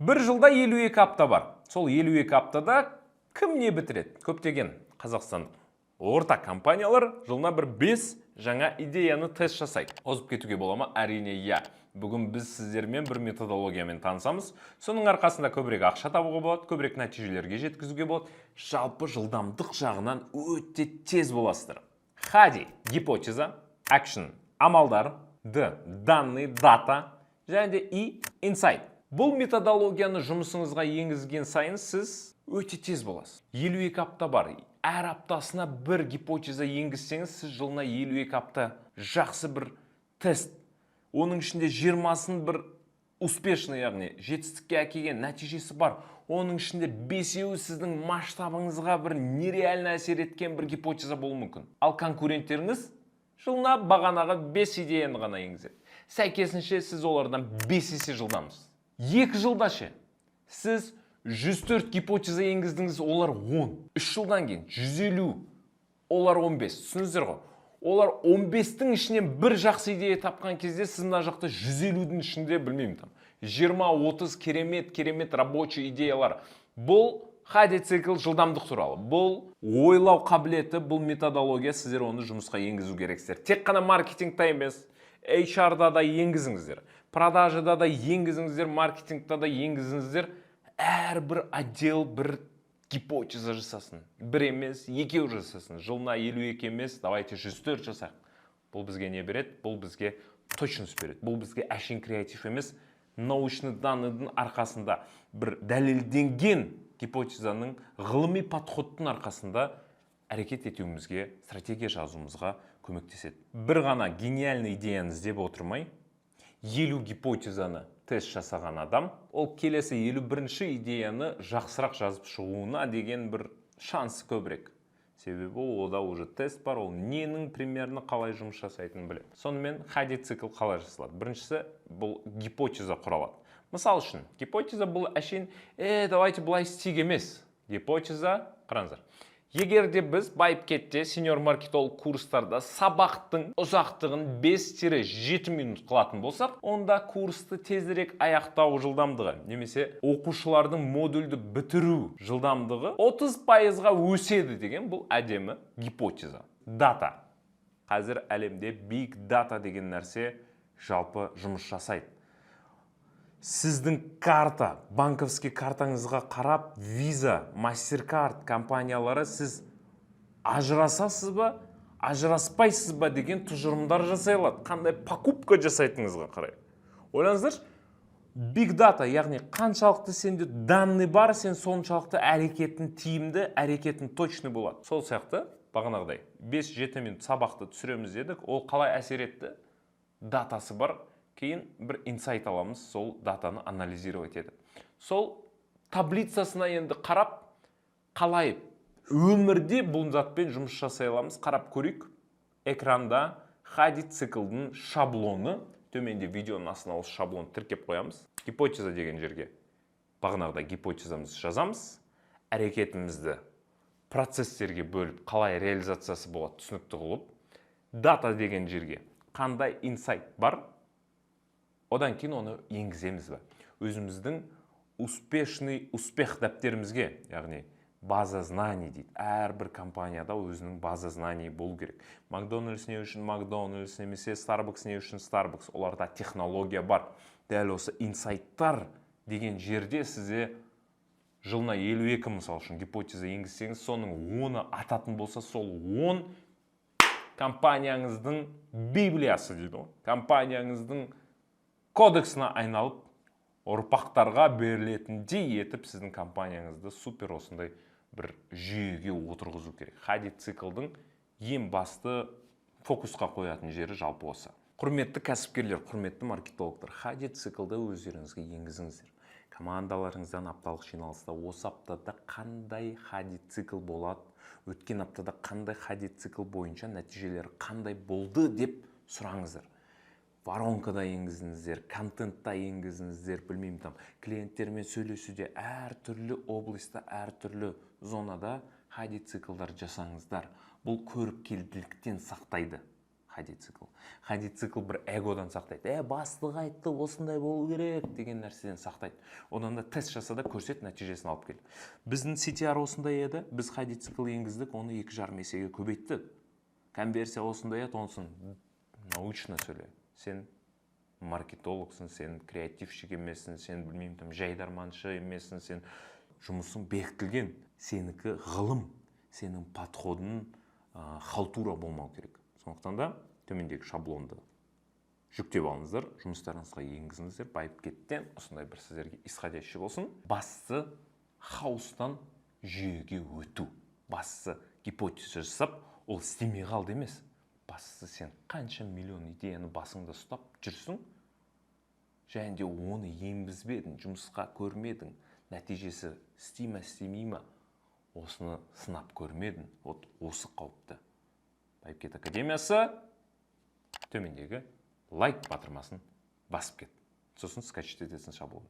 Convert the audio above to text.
Бір жылда 52 апта бар. Сол 52 аптада кім не бітіреді? Көптеген қазақстандық орта компаниялар жылына бір 5 жаңа идеяны тест жасайды. Озып кетуге бола ма? Әрине, иә. Бүгін біз сіздермен бір методологиямен танысамыз. Соның арқасында көбірек ақша табуға болады, көбірек нәтижелерге жеткізуге болады. Жалпы, жылдамдық жағынан өте тез боласыздар. HADI: гипотеза, action, амалдар, D, данные, дата және де I, инсайт. Бұл методологияны жұмысыңызға енгізген сайын сіз өте тез боласыз. 52 апта бар. Әр аптасына бір гипотеза енгізсеңіз, сіз жылына 52 апта жақсы бір тест, оның ішінде 20-сын бір успешный, яғни жетістікке әкелген нәтижесі бар, оның ішінде бесеуі сіздің масштабыңызға бір нереально әсер еткен бір гипотеза болуы мүмкін. Ал конкуренттеріңіз жылына бағанағы 5 идеяны ғана енгізеді. Сәйкесінше, сіз олардан 5 есе жылдамсыз. 2 жылда ше? Сіз 104 гипотеза енгіздіңіз, олар 10. 3 жылдан кейін 150, олар 15. Түсіндіңіздер ғой? Олар 15-тің ішінен бір жақсы идея тапқан кезде, сіз мына жақта 150-дің ішінде, білмеймін, там 20-30 керемет керемет рабочий идеялар. Бұл HADI цикл, жылдамдық туралы. Бұл ойлау қабілеті, бұл методология. Сіздер оны жұмысқа енгізу керексіздер. Тек қана маркетингта емес, HR-да да енгізіңіздер, продажада да енгізіңіздер, маркетингта да енгізіңіздер. Әрбір отдел бір гипотеза жасасын, бір емес, екеу жасасын. Жылына 52 емес, давайте 104 жасайық. Бұл бізге не береді? Бұл бізге точность береді. Бұл бізге әшейін креатив емес, научный данный дың арқасында, бір дәлелденген гипотезаның, ғылыми подход тың арқасында әрекет етуімізге, стратегия жазуымызға көмектеседі. Бір ғана гениальный идеяны іздеп отырмай, 50 гипотезаны тест жасаған адам ол келесі 51-ші идеяны жақсырақ жазып шығуына деген бір шансы көбірек, себебі ода уже тест бар, ол ненің примерно қалай жұмыс жасайтынын біледі. Сонымен, HADI цикл қалай жасалады? Біріншісі, бұл гипотеза құралады. Мысал үшін, гипотеза бұл әшейін давайте былай істейік» емес. Гипотеза, қараңыздар, егер де біз Байып кетте сеньор маркетолог курстарда сабақтың ұзақтығын 5-7 минут қылатын болсақ, онда курсты тезірек аяқтау жылдамдығы немесе оқушылардың модульді бітіру жылдамдығы 30%-ға өседі деген бұл әдемі гипотеза. Дата. Қазір әлемде big data деген нәрсе жалпы жұмыс жасайды. Сіздің карта, банковский картаңызға қарап, Visa, MasterCard компаниялары сіз ажырасасыз ба, ажыраспайсыз ба деген тұжырымдар жасай алады, қандай покупка жасайтыныңызға қарай. Ойлаңыздаршы, big data, яғни қаншалықты сенде данный бар, сен соншалықты әрекетің тиімді, әрекетің точный болады. Сол сияқты бағанағыдай 5-7 минут сабақты түсіреміз дедік. Ол қалай әсер етті? Датасы бар. Кейін бір инсайт аламыз, сол датаны анализировать етіп, сол таблицасына енді қарап, қалай өмірде бұл затпен жұмыс жасай аламыз, қарап көрейік. Экранда HADI циклдың шаблоны. Төменде видеоның астына осы шаблонды тіркеп қоямыз. Гипотеза деген жерге бағанағыдай гипотезамызды жазамыз, әрекетімізді процесстерге бөліп, қалай реализациясы болады, түсінікті қылып, дата деген жерге қандай инсайт бар, одан кейін оны енгіземіз ба өзіміздің успешный успех дәптерімізге, яғни база знаний дейді. Әрбір компанияда өзінің база знаний болу керек. Макдональдс не үшін Макдональдс немесе Starbucks не үшін Starbucks? Оларда технология бар. Дәл осы инсайттар деген жерде сізде жылына 52, мысал үшін, гипотеза енгізсеңіз, соның 10-ы ататын болса, сол 10 компанияңыздың библиясы дейді ғой, компанияңыздың кодексіне айналып, ұрпақтарға берілетіндей етіп, сіздің компанияңызды супер осындай бір жүйеге отырғызу керек. HADI циклдың ең басты фокусқа қоятын жері жалпы осы. Құрметті кәсіпкерлер, құрметті маркетологтар, HADI циклді өздеріңізге енгізіңіздер. Командаларыңыздан апталық жиналыста осы аптада қандай HADI цикл болады, өткен аптада қандай HADI цикл бойынша нәтижелері қандай болды деп сұраңыздар. Воронкада енгізіңіздер, контентта енгізіңіздер, білмеймін, там клиенттермен сөйлесуде, әртүрлі область та, әртүрлі зонада HADI циклдар жасаңыздар. Бұл көріпкелділіктен сақтайды. Хади цикл. Хади цикл бір эгодан сақтайды. Бастық айтты, осындай болу керек деген нәрседен сақтайды. Одан да тест жаса да, көрсет, нәтижесін алып кел. Біздің CTR осындай еді, біз хади цикл енгіздік, оны 2,5 есеге көбейттік. Конверсия осындай еді, онысын научно сөйле. Сен маркетологсың, сен креативщик емессің, сен, білмеймін, там жайдарманшы емессің, сен жұмысың бекітілген, сенікі ғылым, сенің подходың халтура болмау керек. Сондықтан да төмендегі шаблонды жүктеп алыңыздар, жұмыстарыңызға енгізіңіздер. Байып кеттен осындай бір сіздерге исходящий болсын. Бастысы, хаостан жүйеге өту. Бастысы, гипотеза жасап, ол істемей қалды емес. Бастысы, сен қанша миллион идеяны басыңда ұстап жүрсің және де оны енгізбедің, жұмысқа көрмедің, нәтижесі істей ма, істемей ма, осыны сынап көрмедің. Вот осы қауіпті. Байыпкет академиясы. Төмендегі лайк батырмасын басып кет, сосын скачать етесің шаблон.